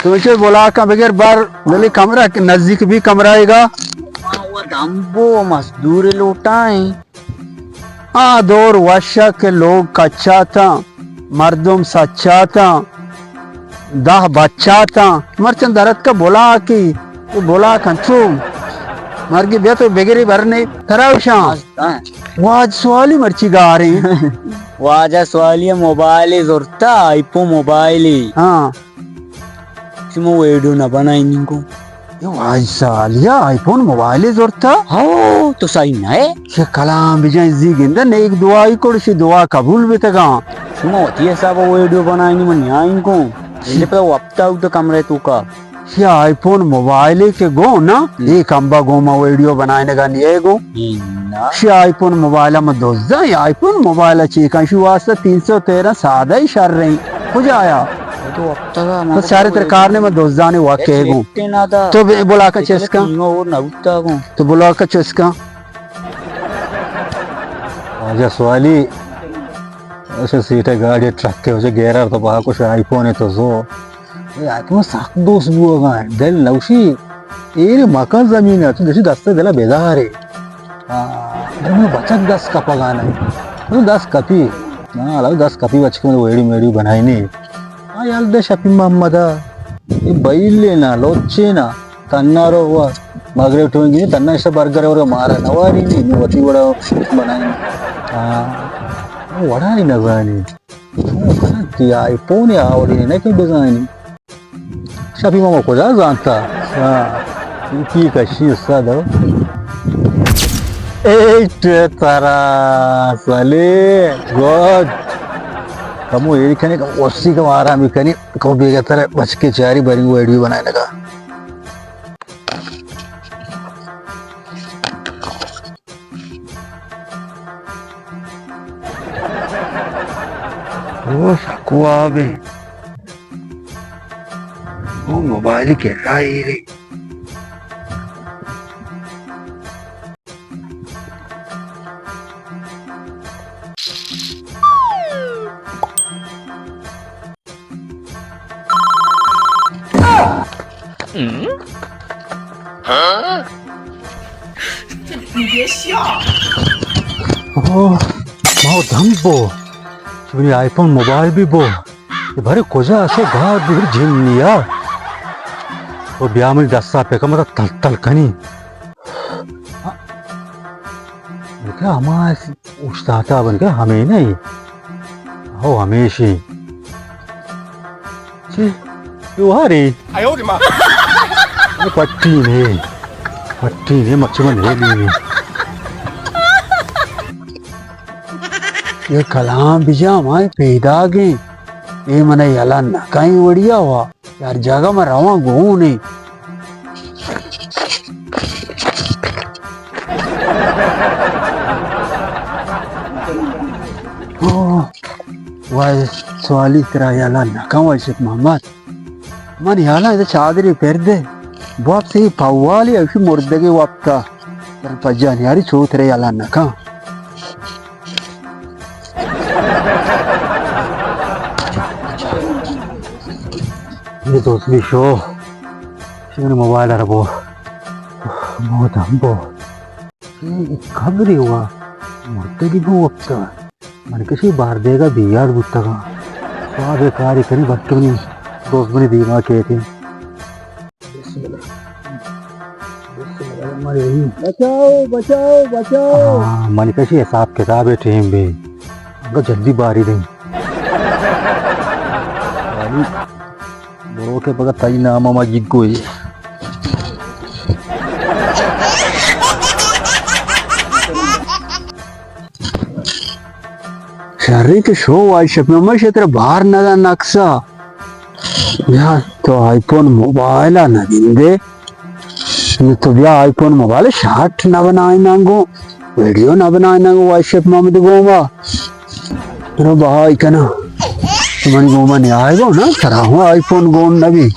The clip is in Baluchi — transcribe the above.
تو چے بلاکاں بگر بر، بلے کمرہ نزدیک بی کمرہ ئے گا۔ آ، وہ دمبو مزدور لوٹائیں۔ آ دور وشا کہ لوگ کچاتاں، مردم سچاتاں، دہ بچاتاں، مرچاں درتکا بلاکی، تو بلاک انچو مرگی بیا تو بگری برنے ترا وشاں۔ واج سوالی مرچی گاریں۔ واجہ سوالی موبائل زرتا، آئی فون موبائل۔ ہاں۔ شما ویڈیو نہ بنائینی کو۔ اے واج سوالی آئی فون موبائل زرتا؟ ہاو، تو صحیح نہ ہے۔ چہ کلام بجن زی گندہ نیک دعائی کڑ شی دعا قبول بیتگاں۔ شما وتی حساب ویڈیو بنائینی من نیائیں کو۔ گندہ پدا وپتا اٹھ کمرے تو کا۔ شی آئی فون موبائل کہ گو نا، ہم۔ اے کمبا گو ما ویڈیو بنائینگا نیے گو۔ اے نا۔ شی آئی فون موبائل ما دوزا، آئی فون موبائل چی کن شی واسطہ تین سو تیرہ سادہ ہی شر رہی۔ کجا آیا؟ تو وپتگا ما تو چارے تر کار نے ما دوزانے واقع ہے گو۔ تو بلاکا چسکا۔ اور نہ بوتا گو۔ تو بلاکا چسکا۔ واجہ سوالی، اسے سیٹے گاڑی ٹرک ہے، اسے گیرار تو بہا کچھ آئی فون ہے تو زو۔ اے آئی فون سخت دوست بوگا ہے۔ دل نوشی، ایر مکان زمین ہے، تو دشی دست دل بیدار ہے۔ ہاں، من بچک دست کپگا نہیں۔ تو دست کپی۔ ہاں، لو دست کپی بچک من ویڈیو میڈیو بنائی نہیں۔ ہاں، یال دے شپی محمد۔ اے بئیلے نا، لوچے نا۔ تنا رو وا مغرب ٹوئیں گی تنا ایسا برگر اور مارا نواری نہیں، نو وتی وڑا بنائی۔ ہاں، وڑا ہی نزانی۔ تی آئی فون آوڑی نہ کہ بزانی۔ شپی ماما کجا زانتا؟ ہاں، پی کشی استاد۔ ایٹ ترا سلے گڈ۔ کمو ایری کنے، کمو وسی، کمو آرامی کنی، کمو بیگا ترا بچکے چاری بری ویڈیو بنائے لگا۔ او سکو آبے۔ او موبائل کے رائی رے۔ اوہ، ماو دم بو۔ منی آئی فون موبائل بھی بو۔ یہ بھرے کجا اسے گار بھی جن نیا۔ وہ بیا منی دستا پہ کمتا تل تل کنی۔ بلکہ ہما اوشتاتا بن کہ ہمے نہیں۔ ہو ہمیشی۔ چی؟ یوہاری؟ اے پٹی نے۔ پٹی نے مچ من ہے نہیں۔ یہ کلام بجا مائے پیدا گئے۔ اے من یلا نہ کہیں وڑیا ہوا۔ یار جاگہ ما رواں گون ایں۔ اوہ، واجہ سوالی ترا یلا نہ کن واجہ شیخ محمد۔ من یلا ادا چادرے پر دے۔ باپ سے پوالی اوشی مردگے وپتا۔ تر پجانی یاری چو ترا یلا نہ کن۔ یہ دوست بھی شو۔ شو نے موبائل ارا بو۔ بو دم بو۔ یہ قبر ہوا۔ مردگی بو وقتا۔ من کشی بار دیگا بیار بوتگا۔ خواب کاری کنی بلکہ منی دوست منی دیما کہتے۔ بسم اللہ۔ بسم اللہ الرحمن الرحیم۔ بچاؤ، بچاؤ، بچاؤ۔ ہاں، من کشی حساب کتاب ٹیم بی۔ انگا جلدی باری دیں۔ بلو کہ پگہ تئی نام ما جیگ کوئی۔ شریں کہ شو واجہ شپی ما شتر بار ندا نقصہ۔ بیا تو آئی فون موبائل ءَ نہ گندے۔ نو تو بیا آئی فون موبائل شارٹ نہ بنائیناں گوں، ویڈیو نہ بنائیناں گوں، واجہ شپ محمد گوما۔ رو بہائی کنا۔ تو منی گوما نیائے گو نا، ترا ہوں آئی فون گون نبی۔